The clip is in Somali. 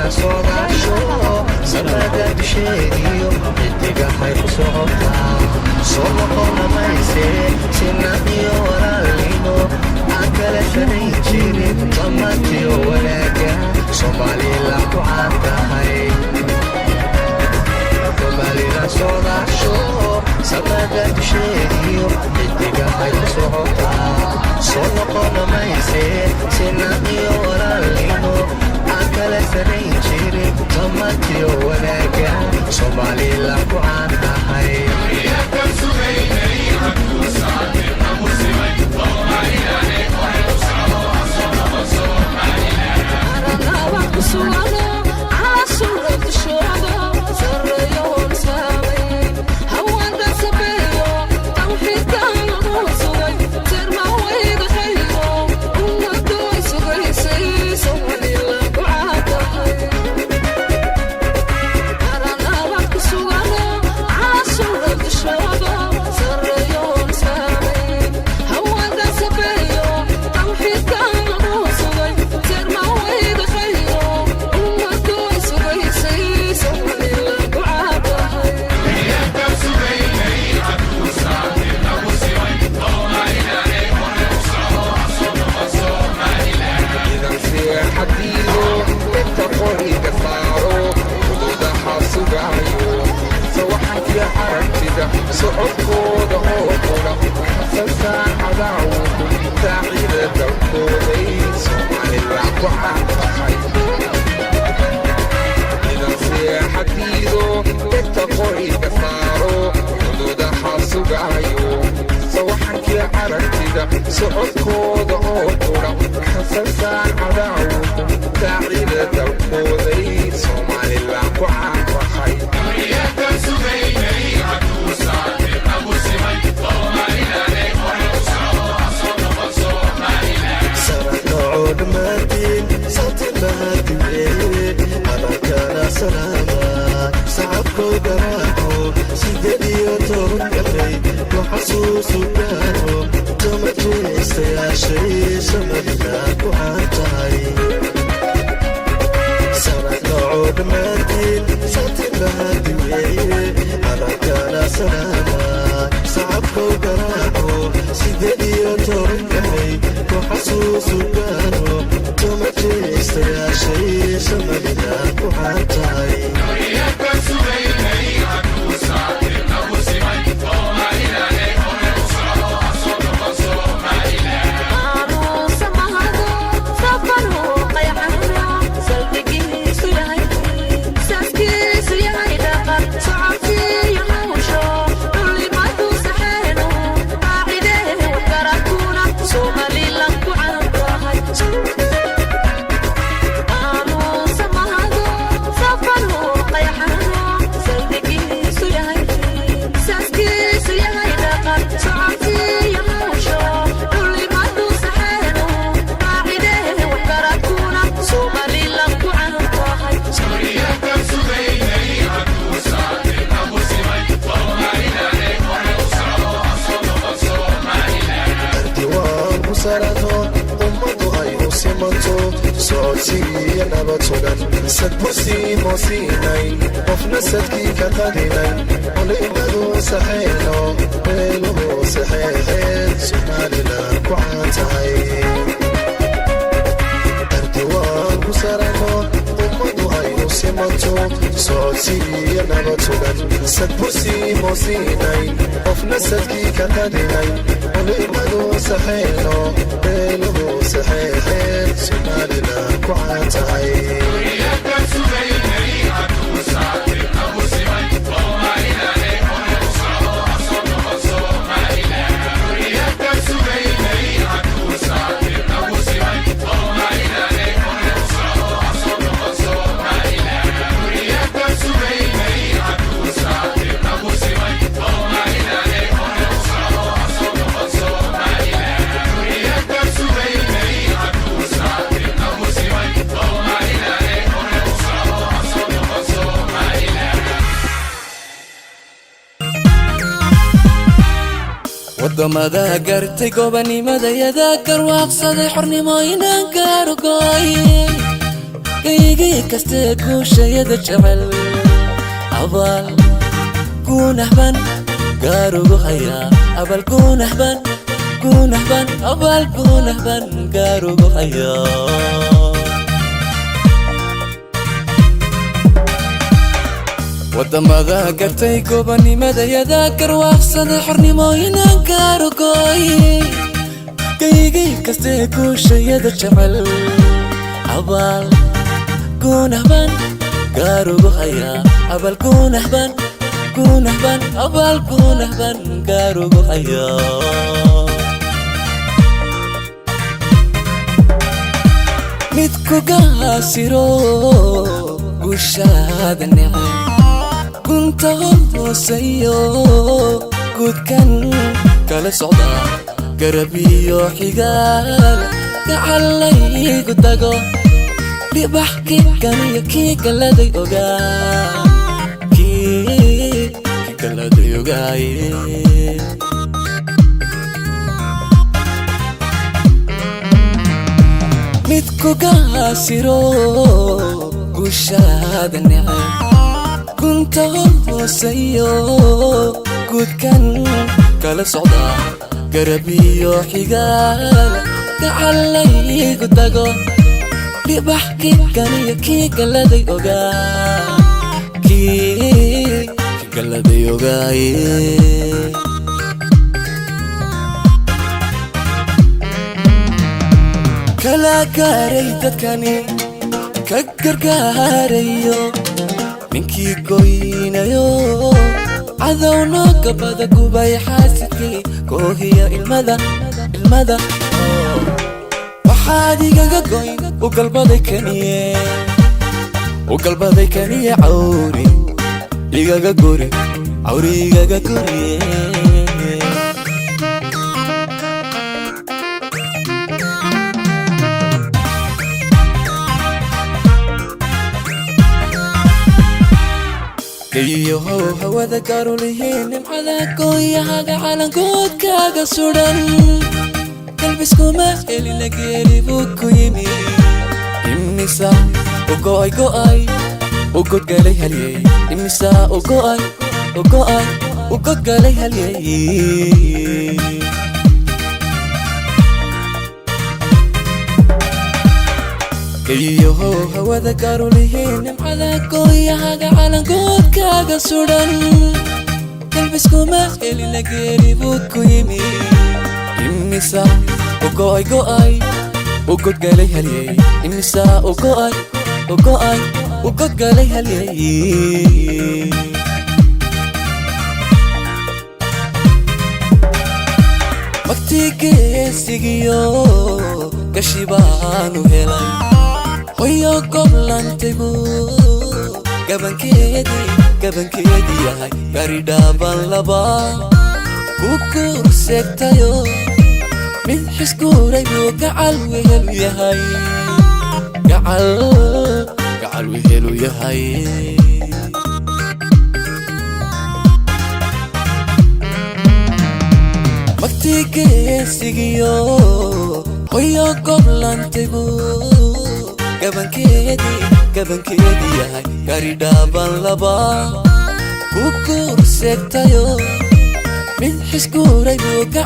Somalilan soodaasho, samada dusheediyo xidigahay ku socotaa. Soo noqona mayse, sinaan iyo walaalnimo aan kala sanayn jirin, samantiyo wanaaga Somalilan ku caan tahay. Somalilan soodaasho, samada dusheediyo xidigahay ku socotaa. Soo noqona mayse, sinaan iyo walaalnimo aan kala sanayn jirin, samantiyo wanaaga Somalilan ku caan tahay. Idan seexadiido inta qoriga saaro, xuduudaha sugaayo, sawaxankiya aragtida socodkooda oo qura xasan saacadaawku saacida dalkooday Somalilan ku caan tahay. Idan seexadiido inta qoriga saaro, xuduudaha sugaayo, sawaxankiya aragtida socodkooda oo qura xasan saacadaawku saacida dalkooday Somalilan ku caan tahay. Sarakaco dhammaantiin, salti mahadi weeye, adankana salaama sacabkow garaaco. 18-ka May ku xasuusu gaaro, toma jeestayaashay Somalilan ku caan tahay. Sarakaco dhammaantiin, salti mahadi weeye, adankana salaama sacabkow garaaco. 18-ka May ku xasuusu gaaro, toma jeestayaashay Somalilan ku caan tahay. Ardiwaan ku sarano, ummadu ay u simanto, socodsiiyo nabad sugan, sadbursii moosiinay, qofna sadkii ka qadinay, culimadu saxeeno, beeluhu saxeexeen, Somalilan ku caan tahay. Ardiwaan ku sarano, ummadu ay u simanto, socodsiiyo nabad sugan, sadbursii moosiinay, qofna sadkii ka qadinay, culimadu saxeeno, beeluhu saxeexeen, Somalilan ku caan tahay. Wadamada gartay gobanimadayada, garwaaqsaday xornimo inaan gaargoy, Kaygii kastee guushayada jecel, abaal guunahban gaarugu hayaa, abaal guunahban, guunahban, abaal guunahban gaarugu hayaa. Wadamada gartay gobonimadayada, garwaaqsaday xornimooyinan gaarugoy. Kaygii kastee guushayada jecel, abaal guunahban gaarugu hayaa, abaal guunahban, guunahban, abaal guunahban gaarugu hayaa. Mid ku gaasiro guushaada neceb, gunta hooseeyo guudkan kala socda, garabiyo xigaal gacalaygu tago, dhibax kii kaniyo kii galaday ogaa, kii galaday ogaaye. Mid ku gaasiro guushaada neceb, gunta hooseeyo guudkan kala socda, garabiyo xigaal gacalaygu tago, dhibax kii kaniyo kii galaday ogaa, kii galaday ogaaye. Kala gaaray dadkani ka gargaarayo, ninkii goynayo cadowno gabada gubay, xaasidkii koohiya ilmada, ilmada waxaad igaga goyn. U galbaday kaniye, u galbaday kaniye, cawri igaga guri, cawri igaga guriye. Geyiyahow hawada gaarulihiin, nimcada gooyahaga calankoodkaaga sudhan, galbiskuma helina geeri buu ku yimi. Imisa u go'ay, go'ay, u godgalay halyey, imisa u go'ay, u go'ay, u godgalay halyey. Geyiyahow hawada gaarulihiin, nimcada gooyahaga calankoodkaaga sudhan, galbiskuma helina geeri buu ku yimi. Imisa u go'ay, go'ay, u godgalay halyey, imisa u go'ay, u go'ay, u godgalay halyey. Magtii geesigiyo gashi baanu helay, hoyo goblantaybu gabankeedii, gabankeedii yahay, garidhaaban laba ku guurseegtayo, mid xiskuuray buu gacal wehelu yahay, gacal, gacal wehelu yahay. Magtii geesigiyo hoyo goblantaybu gabankeedii, gabankeedii yahay, garidhaaban laba ku guurseegtayo, mid xiskuuray buu gacal.